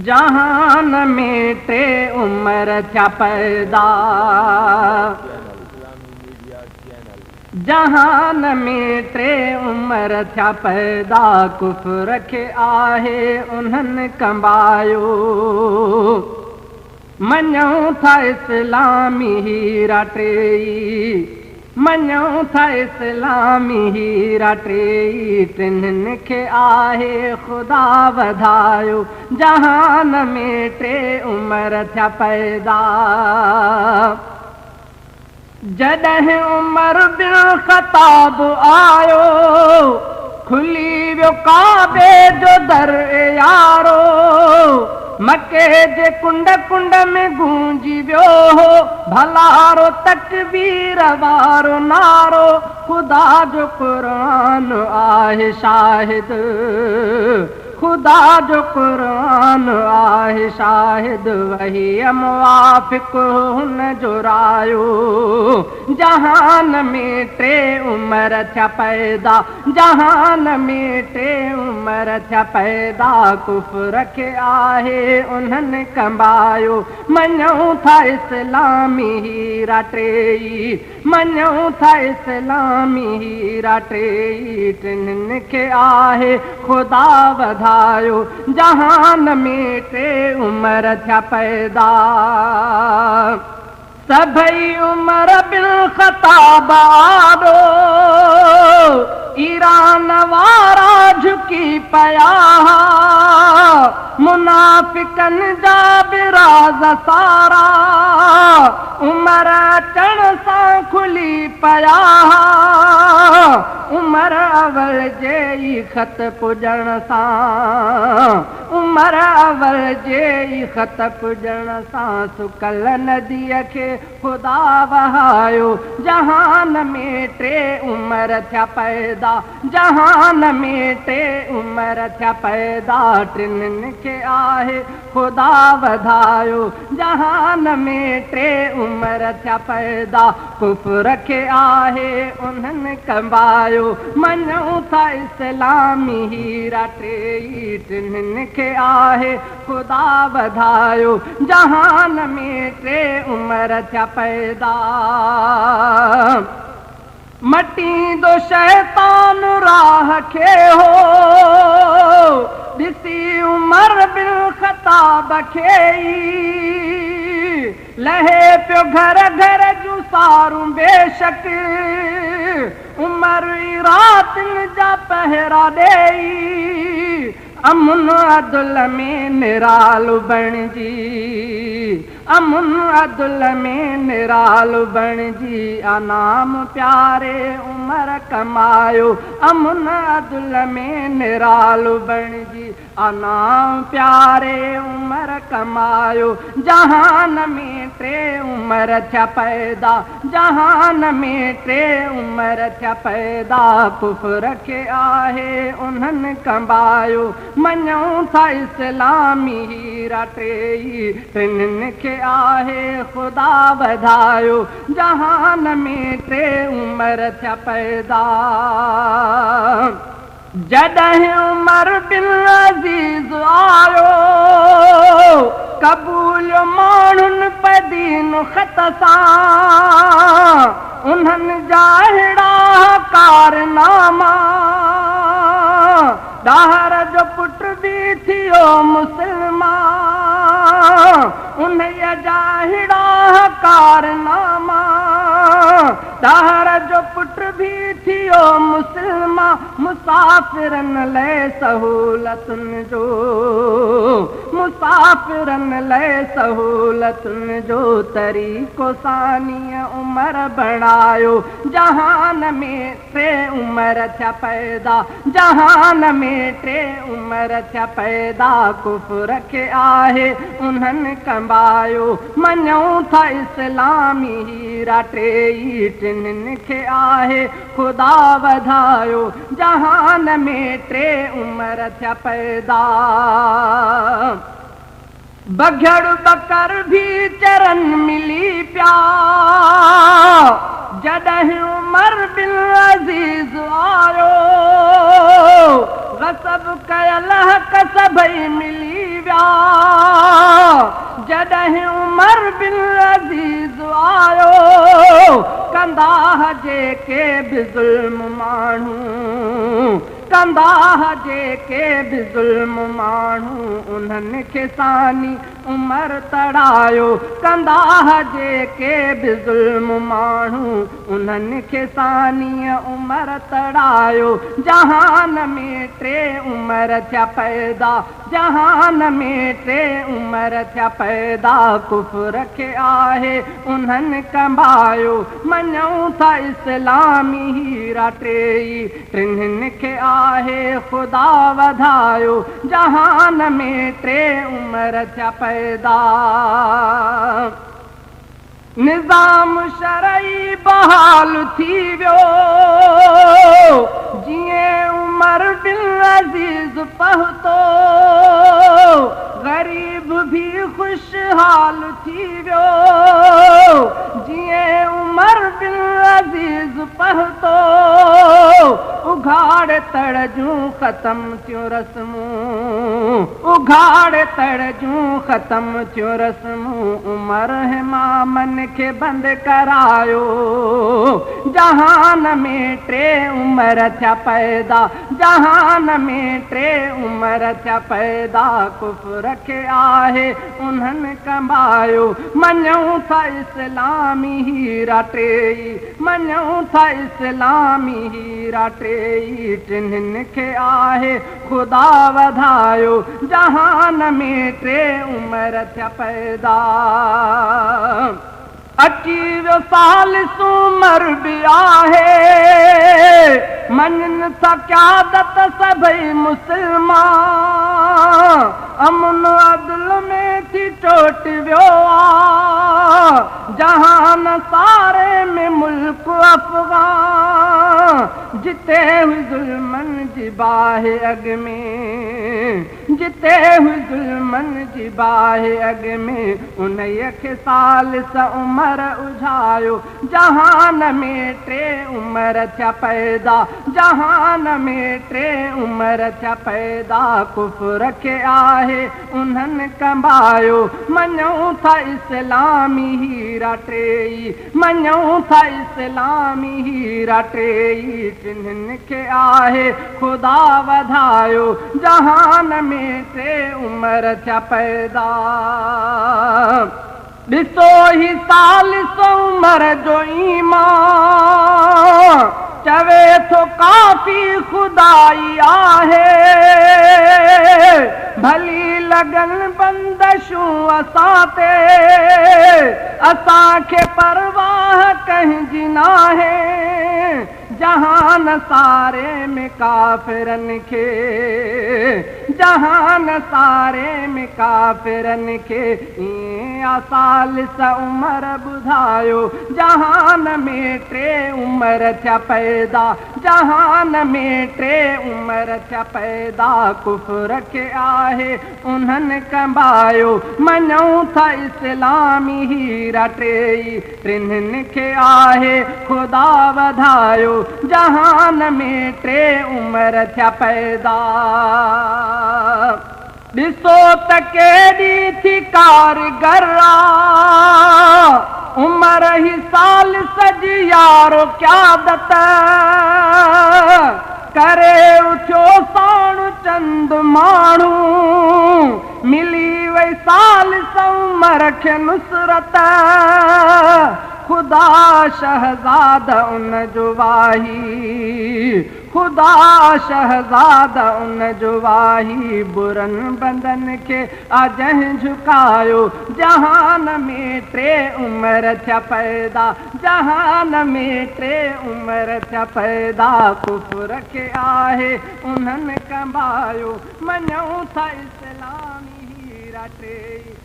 جهان ۾ ٽي عمر ٿيا پيدا. جهان ۾ ٽي عمر ٿيا پيدا ڪفر کي آهي انهن ڪنبايو. مڃون ٿا اسلامي هيرا ٽيئي، مڃون ٿا اسلامي هيرا ٽيئي، ٽنهن کي آهي خدا وڌايو، جهان ۾ ٽي عمر ٿيا پيدا. جڏهن عمر بن خطاب آيو، کلي ويو ڪعبي جو در اي يارو، مڪي جي ڪنڊ ڪنڊ ۾ گونجي ويو هو ڀلارو تڪبير وارو نعرو، خدا جو قرآن آهي شاهد. خدا جو قرآن آهي شاهد وحيء موافق هن جو رايو جهان ۾ ٽي عمر ٿيا پيدا جهان ۾ ٽي عمر ٿيا پيدا ڪفر کي آهي انهن ڪنبايو مڃون ٿا اسلامي هيرا ٽيئي مڃون ٿا اسلامي هيرا ٽيئي، ٽنهن کي آهي خدا وڌايو، جهان ۾ ٽي عمر ٿيا پيدا. سڀئي عمر بن خطاب آڏو، ايران وارا جهڪي پيا ها، منافقن جا به راز سارا، عمر اچڻ سان کلي پيا ها، عمر اول جي ئي خط پڄڻ سان، عمر اول جي ئي خط پڄڻ سان سڪل نديء کي خدا وهايو، جهان ۾ ٽي عمر ٿيا پيدا، جهان ۾ ٽي عمر ٿيا پيدا، ٽنهن کي آهي خدا وڌايو، جهان ۾ ٽي عمر ٿيا پيدا، ڪفر کي آهي انهن ڪنبايو، مڃون ٿا اسلامي هيرا ٽيئي، ٽنهن کي آهي خدا وڌايو، جهان ۾ ٽي عمر ٿيا پيدا. مٽيندو شيطان راهه کي هو، ڏسي عمر بن خطاب کي ئي، لهي پيو گهر گهر جون سارون بيشڪ، عمر ئي راتين جا پهرا ڏيئي، امن عدل ۾ نرالو بڻجي، امن عدل ۾ نرالو بڻجي، انعام پياري عمر ڪمايو، امن عدل ۾ نرالو بڻجي، انعام پياري عمر ڪمايو، جهان ۾ ٽي عمر ٿيا پيدا، جهان ۾ ٽي عمر ٿيا پيدا، ڪفر کي آهي انهن ڪنبايو، مڃون ٿا اسلامي هيرا ٽيئي، ٽنهن کي آهي خدا وڌايو، جهان ۾ ٽي عمر ٿيا پيدا. جڏهن عمر بن عزيز آيو، قبوليو ماڻهن پدين خط سان، انهن جا اهڙا ڪارناما، ڏاهر جو پٽ به ٿيو مسلمان، انهيء جا اهڙا ڪارناما، ڏاهر جو پٽ به ٿيو مسلمان، مسافرن لئه سهولتن جو، مسافرن لئه سهولتن جو طريقو ثانيء عمر بڻايو، جهان ۾ ٽي عمر ٿيا پيدا، جهان ۾ ٽي عمر ٿيا پيدا، ڪفر کي آهي انهن ڪنبايو، مڃون ٿا اسلامي هيرا ٽيئي، ٽنهن کي آهي خدا وڌايو، جهان ۾ ٽي عمر ٿيا پيدا. بگهڙ ٻڪر ڀي چرن ملي پيا، جڏهن عمر بن عزيز آيو، غصب ڪيل حق سڀئي ملي ويا. जॾहिं उमर बिन अज़ीज़ आयो, कंदा जेके बि ज़ुल्म माण्हू, कंदा जेके बि ज़ुल्म माण्हू, उन्हनि खे सानी उमर तड़ायो। कंदा जेके बि ज़ुल्म माण्हू, उन्हनि खे सानी उमर तड़ायो। जहान में टे उमर थिया पैदा, जहान में टे उमर थिया पैदा, कुफर खे आहे उन्हनि कंबायो। मञूं था इस्लामी हीरा टेई, टिन्हिनि खे आहे ख़ुदा वधायो। जहान में टे उमर थिया पैदा। निज़ाम शरई बहाल थी वियो, जीअं उमर बिन अज़ीज़ पहुतो, ग़रीब भी ख़ुशहाल थी वियो। जीअं उमर बिन अज़ीज़ पहुतो, उघाड़ तड़ जूं ख़तम थियूं रस्मूं, उघाड़ तड़ जूं ख़तम थियूं रस्मूं, उमर हिमामन खे बंदि करायो। जहान में टे उमर थिया पैदा, जहान में टे उमर थिया पैदा, कुफर खे आहे उन्हनि कंबायो। मञूं था इस्लामी हीरा टेई, मञूं था इस्लामी हीरा टेई, टिन्हिनि खे आहे ख़ुदा वधायो। जहान में टे उमर थिया पैदा। अची वियो साल उमर बि आहे, मञनि था क़यादत सभई मुस्लमान, अमन अदल में थी चोट वियो आ, जहान सारे में मुल्क अफ़गान। जिते हुई ज़ुल्मनि जी बाहि अॻु में, जिते हुई ज़ुल्मनि जी बाहि अॻु में, उन खे सालिस उमर उझायो। जहान में टे उमर थिया पैदा, जहान में टे उमर थिया पैदा, कुफर खे आहे उन्हनि कंबायो। मञूं था इस्लामी हीरा टेई, मञूं था इस्लामी हीरा टेई, टिन्हिनि खे आहे ख़ुदा वधायो। जहान में टे उमर थिया पैदा। ॾिसो ही सालिस उमर जो ईमान, चवे थो काफ़ी ख़ुदाई आहे, भली लगन बंदशूं असां ते, असांखे परवाह कंहिंजी नाहे। जहान सारे में काफ़िरनि खे, जहान सारे में काफ़िरनि खे, ईअं सालिस उमर ॿुधायो। जहान में टे उमर थिया पैदा, जहान में टे उमर थिया पैदा, कुफर खे आहे उन्हनि कंबायो। मञूं था इस्लामी हीरा टेई, टिन्हिनि खे आहे ख़ुदा वधायो। जहान में टे उमर थिया पैदा। ॾिसो त केॾी थी कारगर आ, उमर ही साल सजी यारो क़यादत, करे उथियो साण चंद माण्हू, मिली वई साल उमर खे नुसरत। ख़ुदा शहज़ाद उन जो वाही, ख़ुदा शहज़ाद उन जो वाही, बुरनि बंदनि खे जंहिं झुकायो। जहान में टे उमर थिया पैदा, जहान में टे उमर थिया पैदा, कुफर खे आहे उन्हनि कंबायो। मञूं था इस्लामी हीरा टेई,